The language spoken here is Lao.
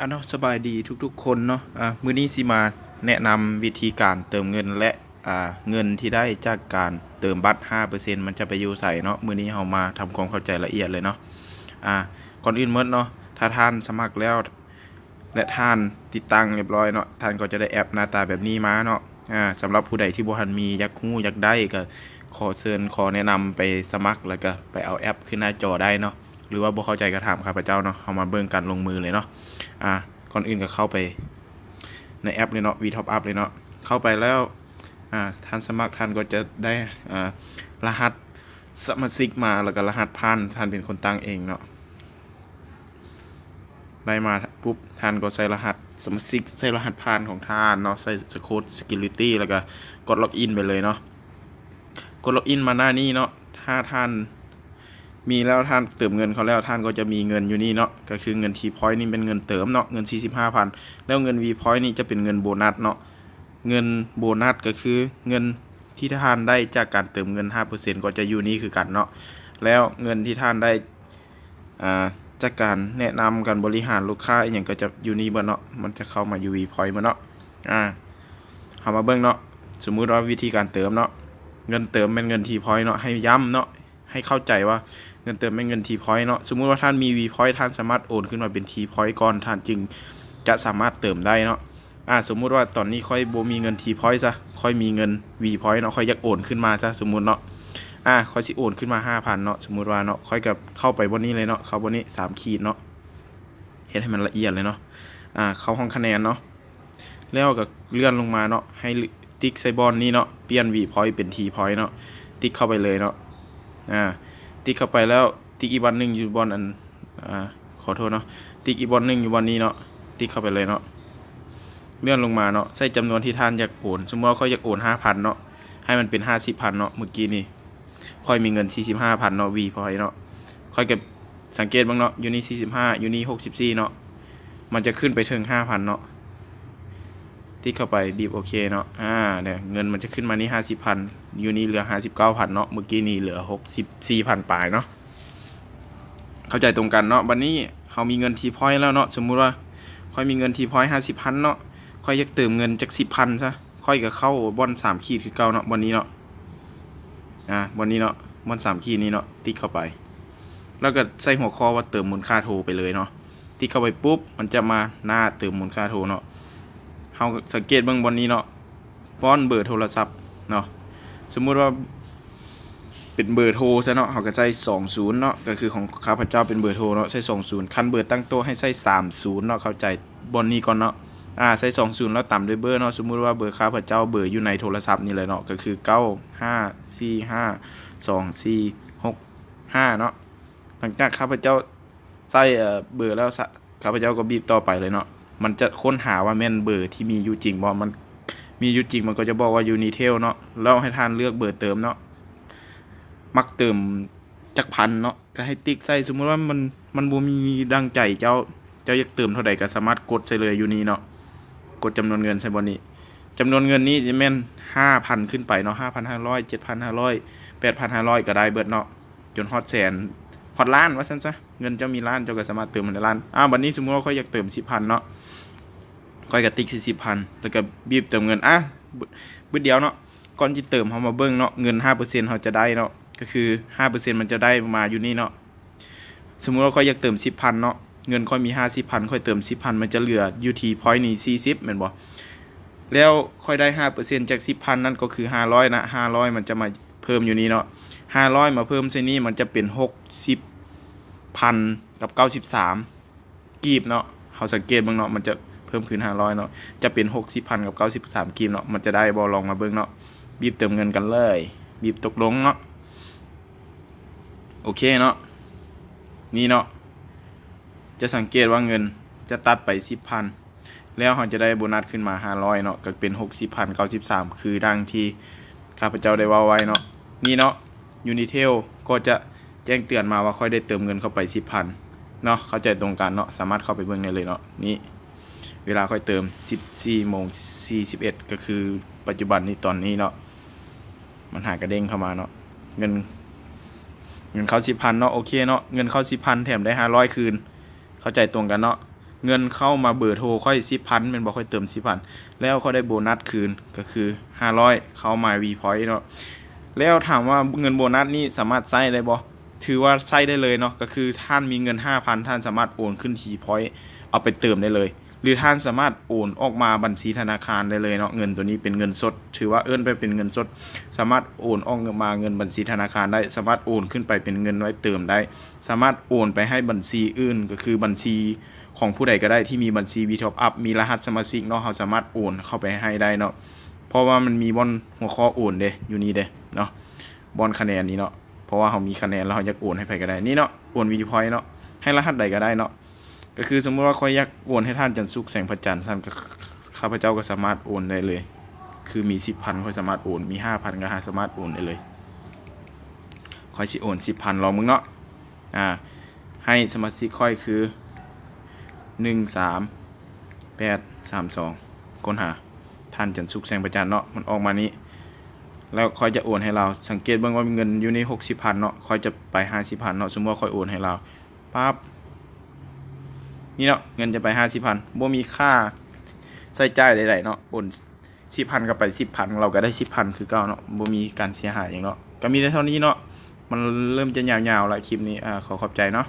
ອາເນາະ ສະບາຍດີທຸກໆຄົນເນາະ. ອາ ມື້ນີ້ຊິມາແນະນຳວິທີການເຕີມເງິນ ແລະ ອາ ເງິນທີ່ໄດ້ຈາກການເຕີມບັດຫ້າເປີເຊັນ ມັນຈະໄປຢູ່ໃສເນາະ. ມື້ນີ້ເຮົາມາທຳຄວາມເຂົ້າໃຈລະອຽດເລີຍເນາະ. ອາ ກ່ອນອື່ນໝົດເນາະ ຖ້າທ່ານສະໝັກແລ້ວ ແລະ ທ່ານຕິດຕັ້ງຮຽບຮ້ອຍເນາະ, ທ່ານກໍຈະໄດ້ແອັບໜ້າຕາແບບນີ້ມາເນາະ. ອາ ສຳລັບຜູ້ໃດທີ່ບໍ່ທັນມີ ຢາກຮູ້ຢາກໄດ້ ກໍຂໍເຊີນ ຂໍແນະນຳໄປສະໝັກ ແລ້ວກໍໄປເອົາແອັບຂຶ້ນໜ້າຈໍໄດ້ເນາະ. ຫຼືວ່າບໍ່ເຂົ້າໃຈກໍຖາມຂ້າພະເຈົ້າເນາະ. ເຮົາມາເບິ່ງການລົງມືເລີຍເນາະ. ອາ ກ່ອນອື່ນກໍເຂົ້າໄປໃນແອັບເລີຍເນາະ, ວີທັອບອັບເລີຍເນາະ. ເຂົ້າໄປແລ້ວ ອາ ທ່ານສະໝັກ ທ່ານກໍຈະໄດ້ ອາ ລະຫັດສະມາຊິກມາ ແລ້ວກໍລະຫັດຜ່ານ ທ່ານເປັນຄົນຕັ້ງເອງເນາະ. ໄດ້ມາປຸບ ທ່ານກໍໃສ່ລະຫັດສະມາຊິກ ໃສ່ລະຫັດຜ່ານຂອງທ່ານເນາະ, ໃສ່ໂຄດ security ແລ້ວກໍກົດ login ໄປເລີຍເນາະ. ກົດ login ມາໜ້ານີ້ເນາະ. ຖ້າທ່ານ ມີແລ້ວ ທ່ານເຕີມເງິນເຂົ້າແລ້ວ ທ່ານກໍຈະມີເງິນຢູ່ນີ້ເນາະ, ກໍຄືເງິນ T point ນີ້ເປັນເງິນເຕີມເນາະ ເງິນສີ່ສິບຫ້າພັນ, ແລ້ວເງິນ V point ນີ້ຈະເປັນເງິນໂບນັດເນາະ. ເງິນໂບນັດກໍຄືເງິນທີ່ທ່ານໄດ້ຈາກການເຕີມເງິນຫ້າເປີເຊັນ ກໍຈະຢູ່ນີ້ຄືກັນເນາະ. ແລ້ວເງິນທີ່ທ່ານໄດ້ ອາ ຈາກການແນະນຳການບໍລິຫານລູກຄ້າອີ່ຫຍັງ ກໍຈະຢູ່ນີ້ເບິດເນາະ, ມັນຈະເຂົ້າມາຢູ່ V point ເບິດເນາະ. ອາ ເຮົາມາເບິ່ງເນາະ, ສົມມຸດວ່າວິທີການເຕີມເນາະ, ເງິນເຕີມແມ່ນເງິນ T point ເນາະ, ໃຫ້ຢ້ຳເນາະ ໃຫ້ເຂົ້າໃຈວ່າເງິນເຕີມແມ່ນເງິນ T point ເນາະ. ສົມມຸດວ່າທ່ານມີ V point ທ່ານສາມາດໂອນຂຶ້ນມາເປັນ T point ກ່ອນ ທ່ານຈຶ່ງຈະສາມາດເຕີມໄດ້ເນາະ. ອາ ສົມມຸດວ່າຕອນນີ້ຂ້ອຍບໍ່ມີເງິນ T point ຊະ, ຂ້ອຍມີເງິນ V point ເນາະ, ຂ້ອຍຢາກໂອນຂຶ້ນມາຊະ ສົມມຸດເນາະ. ອາ ຂ້ອຍຊິໂອນຂຶ້ນມາຫ້າພັນເນາະ, ສົມມຸດວ່າເນາະ, ຂ້ອຍກໍເຂົ້າໄປບ່ອນນີ້ເລີຍເນາະ, ເຂົ້າບ່ອນນີ້ ສາມຂີດເນາະ, ເຮັດໃຫ້ມັນລະອຽດເລີຍເນາະ. ອາ ເຂົ້າຫ້ອງຄະແນນເນາະ. ແລ້ວກໍເລື່ອນລົງມາເນາະ, ໃຫ້ຕິກໃສ່ບ່ອນນີ້ເນາະ, ປ່ຽນ V point ເປັນ T point ເນາະ, ຕິກເຂົ້າໄປເລີຍເນາະ. ອາ ຕິກເຂົ້າໄປແລ້ວ ຕິກອີກບ່ອນໜຶ່ງຢູ່ບ່ອນອັນ ອາ ຂໍໂທດເນາະ, ຕິກອີກບ່ອນໜຶ່ງຢູ່ບ່ອນນີ້ເນາະ, ຕິກເຂົ້າໄປເລີຍເນາະ. ເລື່ອນລົງມາເນາະ, ໃສ່ຈຳນວນທີ່ທ່ານຢາກໂອນ. ສົມມຸດວ່າຂ້ອຍຢາກໂອນຫ້າພັນເນາະ, ໃຫ້ມັນເປັນຫ້າສິບພັນເນາະ. ມື້ກີ້ນີ້ຂ້ອຍມີເງິນສີ່ສິບຫ້າພັນເນາະ, V point ເນາະ. ຂ້ອຍກໍສັງເກດເບິ່ງເນາະ, ຢູ່ນີ້ສີ່ສິບຫ້າ, ຢູ່ນີ້ຫົກສິບສີ່ເນາະ, ມັນຈະຂຶ້ນໄປເຖິງຫ້າພັນເນາະ. ຕິກເຂົ້າໄປ ບີບໂອເຄເນາະ. ອາ ເດີ ເງິນມັນຈະຂຶ້ນມານີ້ຫ້າສິບພັນ, ຢູ່ນີ້ເຫຼືອຫ້າສິບເກົ້າພັນເນາະ, ມື້ກີ້ນີ້ເຫຼືອຫົກສິບສີ່ພັນປາຍເນາະ. ເຂົ້າໃຈຕົງກັນເນາະ. ບັດນີ້ເຮົາມີເງິນ T point ແລ້ວເນາະ, ສົມມຸດວ່າຂ້ອຍມີເງິນ T point ຫ້າສິບພັນເນາະ, ຂ້ອຍຢາກເຕີມເງິນຈັກສິບພັນຊະ, ຂ້ອຍກໍເຂົ້າບ່ອນສາມຂີດຄືເກົ່າເນາະ, ບ່ອນນີ້ເນາະ. ອາ ບ່ອນນີ້ເນາະ, ບ່ອນສາມຂີດນີ້ເນາະ, ຕິກເຂົ້າໄປ ແລ້ວກໍໃສ່ຫົວຂໍ້ວ່າເຕີມມູນຄ່າໂທໄປເລີຍເນາະ. ຕິກເຂົ້າໄປປຸບ ມັນຈະມາໜ້າເຕີມມູນຄ່າໂທເນາະ. ເຮົາສັງເກດເບິ່ງບ່ອນນີ້ເນາະ, ປ້ອນເບີໂທລະສັບເນາະ. ສົມມຸດວ່າເປັນເບີໂທຊະເນາະ, ເຮົາກໍໃສ່ສອງສູນເນາະ, ກໍຄືຂອງຂ້າພະເຈົ້າເປັນເບີໂທເນາະ, ໃສ່ສອງສູນ. ຄັນເບີຕັ້ງໂຕະໃຫ້ໃສ່ສາມສູນເນາະ, ເຂົ້າໃຈບ່ອນນີ້ກ່ອນເນາະ. ອາ ໃສ່ສອງສູນແລ້ວຕາມດ້ວຍເບີເນາະ. ສົມມຸດວ່າເບີຂ້າພະເຈົ້າ ເບີຢູ່ໃນໂທລະສັບນີ້ແຫຼະເນາະ, ກໍຄືເກົ້າຫ້າສີ່ຫ້າສອງສີ່ຫົກຫ້າເນາະ. ຫຼັງຈາກຂ້າພະເຈົ້າໃສ່ ເອີ ເບີແລ້ວ ຂ້າພະເຈົ້າກໍບີບຕໍ່ໄປເລີຍເນາະ. ມັນຈະຄົ້ນຫາວ່າແມ່ນເບີທີ່ມີຢູ່ຈິງບໍ່, ມັນມີຢູ່ຈິງ ມັນກໍຈະບອກວ່າ Unitel ເນາະ, ແລ້ວໃຫ້ທ່ານເລືອກເບີເຕີມເນາະ, ມັກເຕີມຈັກພັນເນາະ ກໍໃຫ້ຕິກໃສ່. ສົມມຸດວ່າມັນ ມັນບໍ່ມີດັ່ງໃຈເຈົ້າ, ເຈົ້າຢາກເຕີມເທົ່າໃດກໍສາມາດກົດໃສ່ເລີຍຢູ່ນີ້ເນາະ, ກົດຈຳນວນເງິນໃສ່ບ່ອນນີ້. ຈຳນວນເງິນນີ້ຈະແມ່ນຫ້າພັນຂຶ້ນໄປເນາະ, ຫ້າພັນຫ້າຮ້ອຍ ເຈັດພັນຫ້າຮ້ອຍ ແປດພັນຫ້າຮ້ອຍ ກໍໄດ້ເບິດເນາະ, ຈົນຮອດແສນ ຮອດລ້ານວ່າຊັ້ນຊະ. ເງິນເຈົ້າມີລ້ານ ເຈົ້າກໍສາມາດເຕີມໄດ້ລ້ານ. ອາ ບັດນີ້ສົມມຸດວ່າຂ້ອຍຢາກເຕີມສິບພັນເນາະ, ຂ້ອຍກໍຕິກໃສ່ສິບພັນ ແລ້ວກໍບີບເຕີມເງິນ. ອາ ບຶດດຽວເນາະ, ກ່ອນຊິເຕີມເຮົາມາເບິ່ງເນາະ, ເງິນຫ້າເປີເຊັນເຮົາຈະໄດ້ເນາະ, ກໍຄືຫ້າເປີເຊັນມັນຈະໄດ້ມາຢູ່ນີ້ເນາະ. ສົມມຸດວ່າຂ້ອຍຢາກເຕີມສິບພັນເນາະ, ເງິນຂ້ອຍມີຫ້າສິບພັນ ຂ້ອຍເຕີມສິບພັນ ມັນຈະເຫຼືອຢູ່ທີ່ point ນີ້ສີ່ສິບແມ່ນບໍ່? ແລ້ວຂ້ອຍໄດ້ຫ້າເປີເຊັນຈາກສິບພັນນັ້ນ ກໍຄືຫ້າຮ້ອຍນະ, ຫ້າຮ້ອຍມັນຈະມາເພີ່ມຢູ່ນີ້ເນາະ, ຫ້າຮ້ອຍມາເພີ່ມໃສ່ນີ້ ມັນຈະເປັນຫົກສິບພັນກັບເກົ້າສິບສາມ ກີບເນາະ. ເຮົາສັງເກດເບິ່ງເນາະ, ມັນຈະເພີ່ມຂຶ້ນຫ້າຮ້ອຍເນາະ, ຈະເປັນຫົກສິບພັນກັບເກົ້າສິບສາມກີບເນາະ. ມັນຈະໄດ້ບໍ່? ລອງມາເບິ່ງເນາະ, ບີບເຕີມເງິນກັນເລີຍ, ບີບຕົກລົງເນາະ. ໂອເຄເນາະ, ນີ້ເນາະ, ຈະສັງເກດວ່າເງິນຈະຕັດໄປສິບພັນ ແລ້ວເຮົາຈະໄດ້ໂບນັດຂຶ້ນມາຫ້າຮ້ອຍເນາະ, ກໍເປັນຫົກສິບພັນເກົ້າສິບສາມ ຄືດັ່ງທີ່ຂ້າພະເຈົ້າໄດ້ເວົ້າໄວ້ເນາະ. ນີ້ເນາະ, Unitel ກໍຈະແຈ້ງເຕືອນມາວ່າຂ້ອຍໄດ້ເຕີມເງິນເຂົ້າໄປສິບພັນເນາະ. ເຂົ້າໃຈຕົງກັນເນາະ, ສາມາດເຂົ້າໄປເບິ່ງໄດ້ເລີຍເນາະ. ນີ້ເວລາຂ້ອຍເຕີມ ສິບສີ່ໂມງສີ່ສິບເອັດ ກໍຄືປັດຈຸບັນນີ້ ຕອນນີ້ເນາະ, ມັນຫາກະເດ້ງເຂົ້າມາເນາະ. ເງິນ ເງິນເຂົ້າສິບພັນເນາະ, ໂອເຄເນາະ, ເງິນເຂົ້າສິບພັນ ແຖມໄດ້ຫ້າຮ້ອຍຄືນ. ເຂົ້າໃຈຕົງກັນເນາະ. ເງິນເຂົ້າມາເບີໂທຂ້ອຍສິບພັນ ແມ່ນບໍ່? ຂ້ອຍເຕີມສິບພັນ ແລ້ວຂ້ອຍໄດ້ໂບນັດຄືນ ກໍຄືຫ້າຮ້ອຍ ເຂົ້າມາ V Point ເນາະ. ແລ້ວຖາມວ່າເງິນໂບນັດນີ້ສາມາດໃຊ້ໄດ້ບໍ່? ຖືວ່າໃຊ້ໄດ້ເລີຍເນາະ. ກໍຄືທ່ານມີເງິນຫ້າພັນ ທ່ານສາມາດໂອນຂຶ້ນ V Point ເອົາໄປເຕີມໄດ້ເລີຍ ຫຼືທ່ານສາມາດໂອນອອກມາບັນຊີທະນາຄານໄດ້ເລີຍເນາະ. ເງິນໂຕນີ້ເປັນເງິນສົດ ຖືວ່າເອີ້ນໄປເປັນເງິນສົດ ສາມາດໂອນອອກມາເງິນບັນຊີທະນາຄານໄດ້ ສາມາດໂອນຂຶ້ນໄປເປັນເງິນໄວ້ເຕີມໄດ້ ສາມາດໂອນໄປໃຫ້ບັນຊີອື່ນ ກໍຄືບັນຊີຂອງຜູ້ໃດກໍໄດ້ທີ່ມີບັນຊີ V Top Up ມີລະຫັດສະມາຊິກເນາະ ເຮົາສາມາດໂອນເຂົ້າໄປໃຫ້ໄດ້ເນາະ. ເພາະວ່າມັນມີບ່ອນຫົວຂໍ້ໂອນເດ້ ຢູ່ນີ້ເດ້ເນາະ ບ່ອນຄະແນນນີ້ເນາະ. ເພາະວ່າເຮົາມີຄະແນນແລ້ວ ເຮົາຢາກໂອນໃຫ້ໃຜກໍໄດ້ ນີ້ເນາະ ໂອນ V Point ເນາະ ໃຫ້ລະຫັດໃດກໍໄດ້ເນາະ. ກໍຄືສົມມຸດວ່າຂ້ອຍຢາກໂອນໃຫ້ທ່ານຈັນສຸກ ແສງພະຈັນ ທ່ານກໍ ຂ້າພະເຈົ້າກໍສາມາດໂອນໄດ້ເລີຍ ຄືມີສິບພັນ ຂ້ອຍສາມາດໂອນ ມີຫ້າພັນ ກໍສາມາດໂອນໄດ້ເລີຍ. ຂ້ອຍຊິໂອນສິບພັນ ລອງເບິ່ງເນາະ. ອ່າ ໃຫ້ສະມາຊິກຂ້ອຍຄື ໜຶ່ງສາມແປດສາມສອງ ຄົ້ນຫາທ່ານຈັນສຸກ ແສງພະຈັນເນາະ ມັນອອກມານີ້ ແລ້ວຂ້ອຍຈະໂອນໃຫ້ລາວ. ສັງເກດເບິ່ງວ່າເງິນຢູ່ໃນຫົກສິບພັນເນາະ ຂ້ອຍຈະໄປຫ້າສິບພັນເນາະ. ສົມມຸດວ່າຂ້ອຍໂອນໃຫ້ລາວ ປັບ ນີ້ເນາະ ເງິນຈະໄປຫ້າສິບພັນ ບໍ່ມີຄ່າໃຊ້ຈ່າຍໃດໆເນາະ. ໂອນສິບພັນກໍໄປສິບພັນ ລາວກໍໄດ້ສິບພັນຄືເກົ່າເນາະ ບໍ່ມີການເສຍຫາຍຫຍັງເນາະ. ກໍມີແຕ່ເທົ່ານີ້ເນາະ ມັນເລີ່ມຈະຍາວໆລະຄລິບນີ້. ອາ ຂໍຂອບໃຈເນາະ.